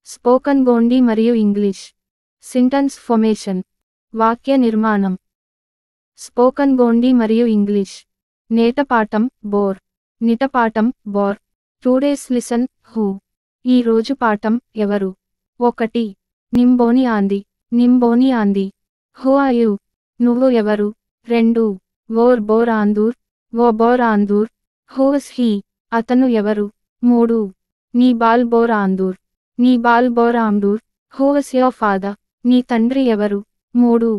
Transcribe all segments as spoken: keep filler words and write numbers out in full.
Spoken Gondi मरियु English. Sentence formation. वाक्य निर्माणम. Spoken Gondi मरियु English. Net Patham, bore. Knit Patham, bore. Today's lesson, who. ఈ రోజు పాఠం, ఎవరు. ఒకటి. निम्बोनी आंदी, निम्बोनी आंदी. Who are you? नुव्वु एवरु? रेंडु. वोर बोर आंदूर, वो बोर आंदूर. Who is he? अतनु एवरु? मूडु. नी बाल बोर आंदूर, नी बाल बोर आंदूर. Who is your father? नी तंड्री एवरु? मूडु.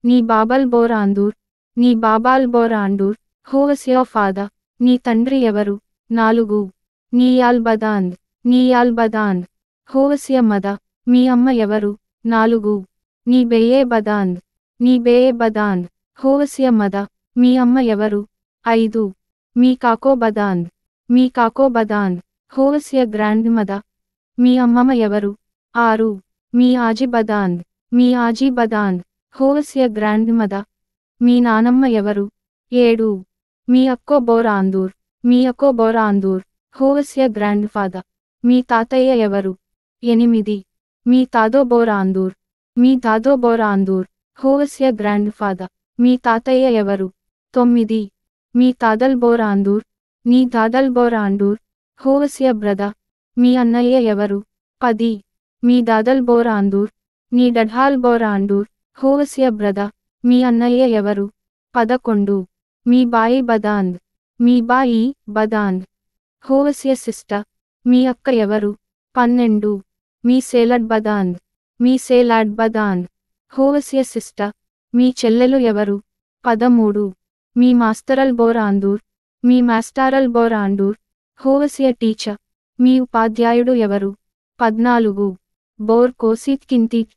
नी बाबल बोर आंदूर, नी बाबाल बोर आंदूर. Who is your father? नी तंड्री एवरु? नालुगु. नी याल बदांद, नी याल बदांद. Who is your mother? मी अम्म एवरु? नालुगु. नी बेये बदांद, नी बेये बदांद. Who is your mother? मी अम्म एवरु? ऐदु. मी काको बदांद, मी काको बदांद. Who is your grandmother? मी अम्मम एवरु? आरु. मी आजी बदांद, मी आजी बदांद. Who is your grandmother? मी नानम्म एवरु? एडु. मी अक्को बोर आंदूर, मी अक्को बोर आंदूर. Who is your grandfather? मी तातय्य एवरु? एनिमिदी. मी तादो बोर आंदूर, मी दादो बोर आंदूर. Who is your grandfather? मी तातय्य एवरु? तोम्मिदी. मी तादल बोर आंदूर, नी दादल बोर आंदूर. Who is your brother? मी अन्नय्य एवरु? पदी. मी दादल बोर आंदूर, नी डढाल बोर आंदूर. Who is your brother? मी अन्नय्य एवरु? पदकोंडु. मी बाई बदांद, मी बाई बदांद. Who is your sister? मी अक्क एवरु? पन्नेंडु. मी सेलड बदांद, मी सेलाड बदांद. Who is your sister? मी चेल्लेलु एवरु? पदमूडु. मी मास्तरल बोर आंदूर, मी मास्टारल बोर आंदूर. Who is your teacher? मी उपाध्यायुडु एवरु? पद्नालुगु. बोर कोसीट किंतीट,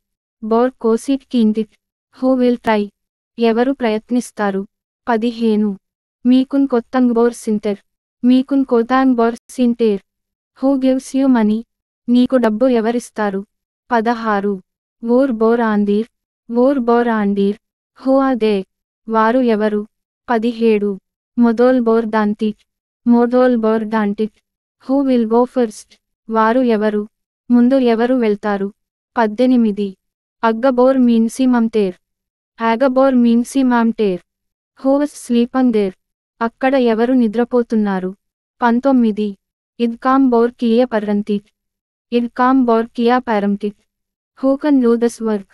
बोर कोसीट किंतीट. Who will try? एवरु प्रयत्निस्तारु? पदिहेनु. मीकुन कोत्तंग बोर सिंतेर, मीकुन कोतांग बोर सिंतेर. Who gives you money? नीकु डब्बु एवरिस्तारु? पदहारु. वोर बोर आंदीर, वोर बोर आंदीर. Who are they? वारु एवरु? पदिहेडु. मोदोल बोर दांतीट, मोदोल बोर दांतीट. Who will go first? वारु एवरु? मुंदु एवरु वेल्तारु? पद्देनिमिदी. अग्ग बोर मीन्सी मम्तेर, आग बोर मीन्सी माम्टेर. Who is sleeping there? अक्कड एवरु निद्रपोतुन्नारु? पंतोम्मिदी. इद काम बोर किया परंतीट, इद काम बोर किया परंतीट. Who can do this work?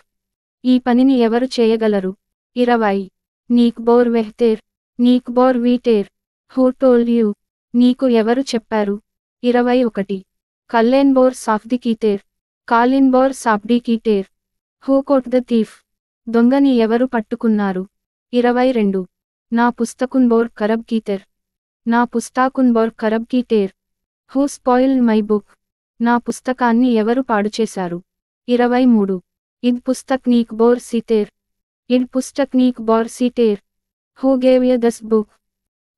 ई पनिनि एवरु चेयगलरु? इरवै. नीक बोर वेहतेर, नीक बोर वीटेर. Who told you? नीकु एवरु चेप्पारु? इरवै ओकटी. कल्लेन बोर साफ्दी कीतेर, कालिन बोर साफ्दी कीटेर. Who caught the thief? दोंगनि एवरु पट्टुकुन्नारु? इरवै रेंडु. ना पुस्तकुन बोर करब कीतेर, ना पुस्ताकुन बोर करब कीटेर. Who spoiled my book? ना पुस्तकान्नि एवरु पाडु चेसारु? इरवै मूडु. इद पुस्तक नीक बोर सीतेर, इद पुस्तक नीक bore seater. Who gave you this book?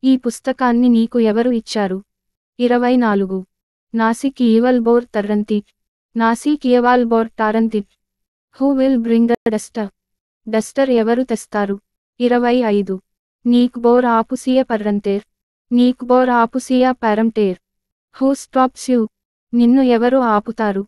ई पुस्तकान्नि नीकु एवरु इच्चारु? इरवै नालुगु. नासी कीयवल बोर तरंतीट, नासी कीयवाल बोर तारंतीट. Who will bring the duster? Duster एवरु तेस्तारु? इरवै ऐदु. नीक बोर आपुसिया परंतेर, नीक बोर आपुसिया परंटेर. Who stops you? निन्नु एवरु आपुतारु?